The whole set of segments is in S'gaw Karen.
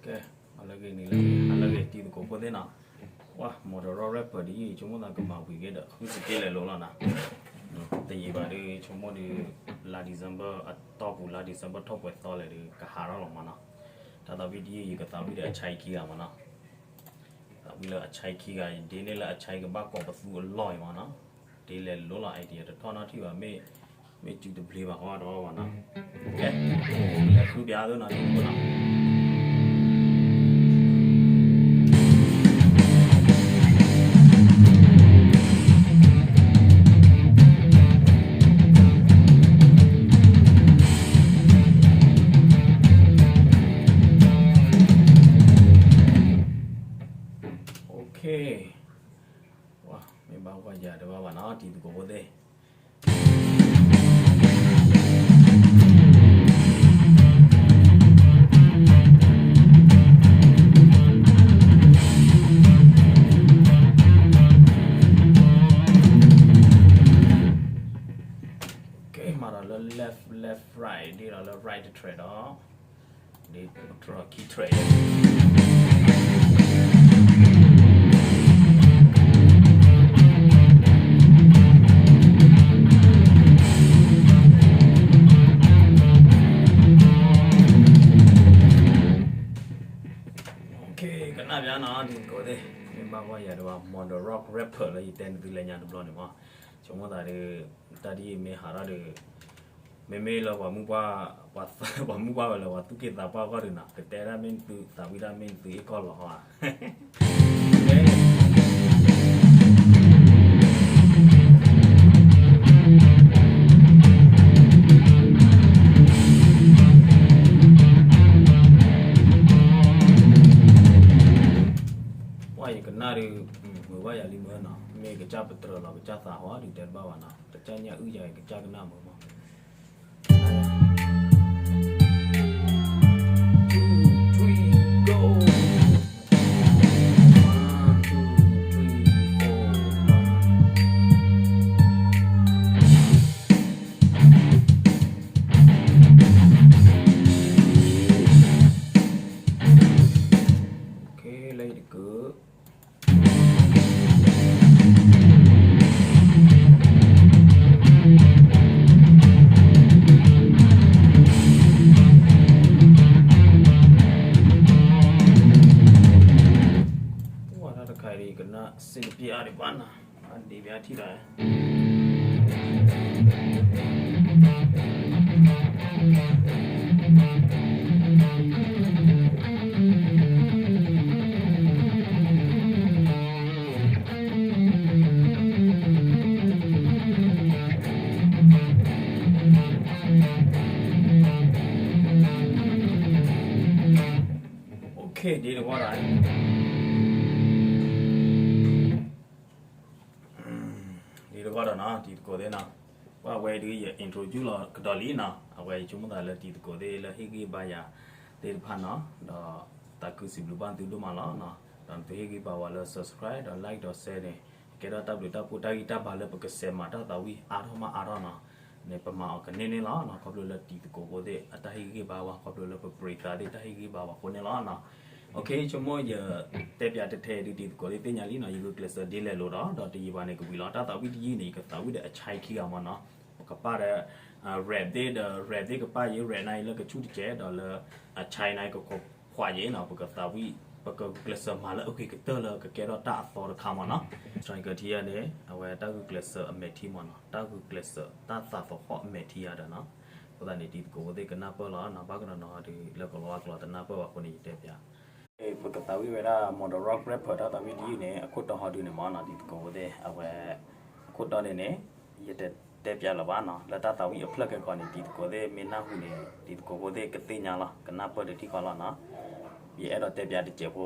ကဲ, ဟါလၢအဂ့ၤန့ၣ်လၢ ဟါလၢအဂ့ၤ တံၤသကိးဖိသ့ၣ်နီၤ, ပှၤ Murdoc Rapper ဒ်အံၤ ဆိကမိၣ်သးကမၤဝံၤက့ၤဒီး ဃုစက့လဲၤလိၤလီၤနီၤ, တယံာ်ဘၣ်ဒီး ဆိကမိၣ်ဒီး လါ December အတီၢ်ပူၤ လါ December ထီၣ်ပှဲၤသီလဲၣ်ဒီး ကဟးထီၣ်လီၤမးနီၤ, တၢ်သးဝံၣ်ဒ်အံၤ ယကသးဝံၣ်ဒီးအဆါခံဂၤမးနီၤ, သးဝံၣ်လၢအဆါခံဂၤ ဒ်န့ၣ်လၢအဆါကဘၣ်ကိးပသူအလီၢ်အံၤမးနီၤ, ဒ်လဲၤလိၤလီၤ idea တထီၣ်နီတထံၣ်ဘၣ် မ့ၢ် မ့ၢ်စုတဘျ့ဘၣ်ဃီဒီးဘၣ်နီၤ, ကဲ, လဲၤဃုပျးသိးနီၤ ဒ်သိးနီၤ မ့ၢ်ဘၣ်ကွၢ်ယၤတဘၣ်ဘၣ်နီၤ တံၤသကိးဖိသ့ၣ် ကဲမးဒီးလၢ left left right ဒ်ဒီးလၢ right track ဒီး ဒ် track ခံ track ကနၣ်ပျးနီၤ တံၤသကိးသ့ၣ် မ့ၢ်ဘၣ်ကွၢ်ယၤဒီးဘၣ် Murdoc Rapper လၢယတဲနသုလၢညါတဘျီန့ၣ်မး ဆိကမိၣ်သးဒီး တၢ်ဒ်အံၤမ့ၢ်ဟးထီၣ်ဒီး မ့မ့ၢ်လၢပှၤမုၢ်ပှၢ်, ပှၤမုၢ်ပှၢ်ဝဲလၢပှၤသူၣ်က့သးပှၢ်အဂီၢ်ဒီးနီၤ ကတဲဒၣ်မ့ၢ်သုသးဝံၣ်ဒၣ်မ့ၢ်သုအ့ၣ်ကီၢ်လီၤဟီဧါ ပှၤယကနၣ်ဒီး မုာ်ဘၣ်ယၤလံမ့ၢ်နီၤ မ့ၢ်ကစၢ်ပတြၢၤလီၤ ကစၢ်သးဟီဒီးတဲတဘၣ်ဘၣ်နီၤ ကစၢ်ညၣ်အုၣ်ယၤ ကစၢ်ကနၣ်မုာ်မး two three go one two three four one လၢယတကု ပှၤတၢ်တခါအံၤ ယကနၣ်စ့တပျၢ်အါဒံးဘၣ်နီၤ အဒံးဘၣ်ထံၣ်ဒီး ဒ်တဂီၢ်ဒီး ဒ်တဂီၢ်ဒီးနီၤ တံၤသကိးသ့ၣ်နီၤ ပှၤဝဲဒုးယ introduce လီၤကဒီးလံနီၤ အဝဲယဆိကမိၣ်သးလၢတံၤသကိးသ့ၣ်လၢဟ့ၣ်ဂံၢ်ဘါယၤသ့ၣ်တဖၣ်နီၤ ဒီးသးခုစံးဘျုးဘၣ်သုဒိၣ်မးလီၤနီၤ ဒီးနသုဟ့ၣ်ဂံၢ်ဘါဝဲလၢ subscribe ဒီး like ဒီး share န့ၣ် ကဲထီၣ်တၢ်ဘျုးတၢ်ဖှိၣ်တၢ်ဂံၢ်တၢ်ဘါလၢပကစဲးမၤတၢ်သးဝံၣ်အါထီၣ်မးအါထီၣ်နီၤ န့ၣ်ပမၤအီၤကန့ၢ်န့ၣ်လီၤနီၤ ခီဖျိလၢတံၤသကိးဖိသ့ၣ်အတၢ်ဟ့ၣ်ဂံၢ်ဘါဝဲ ခီဖျိလၢပပြံးသးသ့ၣ်တၢ်ဟ့ၣ်ဂံၢ်ဘါဝဲအဃိန့ၣ်လီၤနီၤ Okay ဆိကမိၣ်ယတဲပၠးတထဲဒုးတံၤသကိးသ့ၣ်သ့ၣ်ညါလံနီၤ ယဂုာ်ကျဲးစၢးဒ်လဲၣ်လိၤဒီး ဒီးတယံာ်ဘၣ်န့ၣ်ကဝံၤလီၤ တၢ်သးဝံၣ်တယုၢ်န့ၣ် ယကသးဝံၣ်ဒီးအဆါခံဂၤမးနီၤ ပကပာ်ဒီး rap သ့ၣ်ဒီး rap သ့ၣ်ကပာ်ယဲ rap နၤအံၤလၢကဆူၣ်တကဲး ဒီးလၢအဆါနၤအံၤ ကကိးဖှိၣ်ယဲနီၤ ပကသးဝံၣ် ပကဂုာ်ကျဲးစၢးမၤလၢအဂ့ၤကတၢၢ်လၢကကဲထီၣ်တၢ်အသီတခါမးနီၤ Striker ထံယၤန့ၣ် အဝဲတၢ်ဂုာ်ကျဲးစၢးအမဲာ်ထံမးနီၤ တၢ်ဂုာ်ကျဲးစၢးတၢ်သးသဟီၣ်အမဲာ်ထံယၤဒီးနီၤ အဃိသတးန့ၣ် တံၤသကိးဖိသ့ၣ်ကနၢ်ပၢၢ်လီၤနီၤ ဘၣ်ကနီၤနီၤဒီး လၢကလီၤဝါကျိာ်တနၢ်ပၢၢ်ဘၣ်အဃိန့ၣ် ယတဲပၠး ပကသးဝံၣ်ဝဲဒၣ် Murdoc Rapper တၢ်သးဝံၣ်ဒ်အံၤန့ၣ် အခိၣ်တီဟီဒုန့ၣ်မးနီၤ တံၤသကိးဖိသ့ၣ် အဝဲ အခိၣ်တီန့ၣ်န့ၣ် ယတတဲပၠးလၢၤဘၣ်နီၤ လၢတၢ်သးဝံၣ်အဖျၢၣ်ကဲကီးန့ၣ် တံၤသကိးသ့ၣ်မ့ၢ်နၢ်ဟူန့ၣ် တံၤသကိးဖိသ့ၣ်ကသ့ၣ်ညါလီၤ ကနၢ်ပၢၢ်တထံၣ်ဃီလီၤနီၤ ယအဲၣ်ဒိးတဲပၠးတစဲးဖိ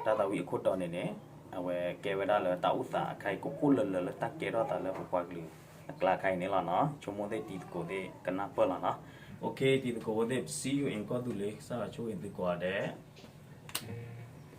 တၢ်သးဝံၣ်အခိၣ်တီန့ၣ်န့ၣ် အဝဲကဲဝဲဒၣ်လၢတၢ်အိၣ်သးအခါအံၤ ကိၢ်ကိၢ်လၢၤလၢၤလၢတၢ်ကဲထီၣ်သးလၢပပှၤကလုာ်အကျါအခါအံၤန့ၣ်လီၤနီၤ ဆိကမိၣ်သ့ၣ်တံၤသကိးသ့ၣ်ကနၢ်ပၢၢ်လီၤနီၤ Okay တံၤသကိးဖိသ့ၣ် see you in ကီၢ်သူလ့ၤ ကစၢ်ယွၤဆိၣ်ဂ့ၤသုကိးဂၤဒဲး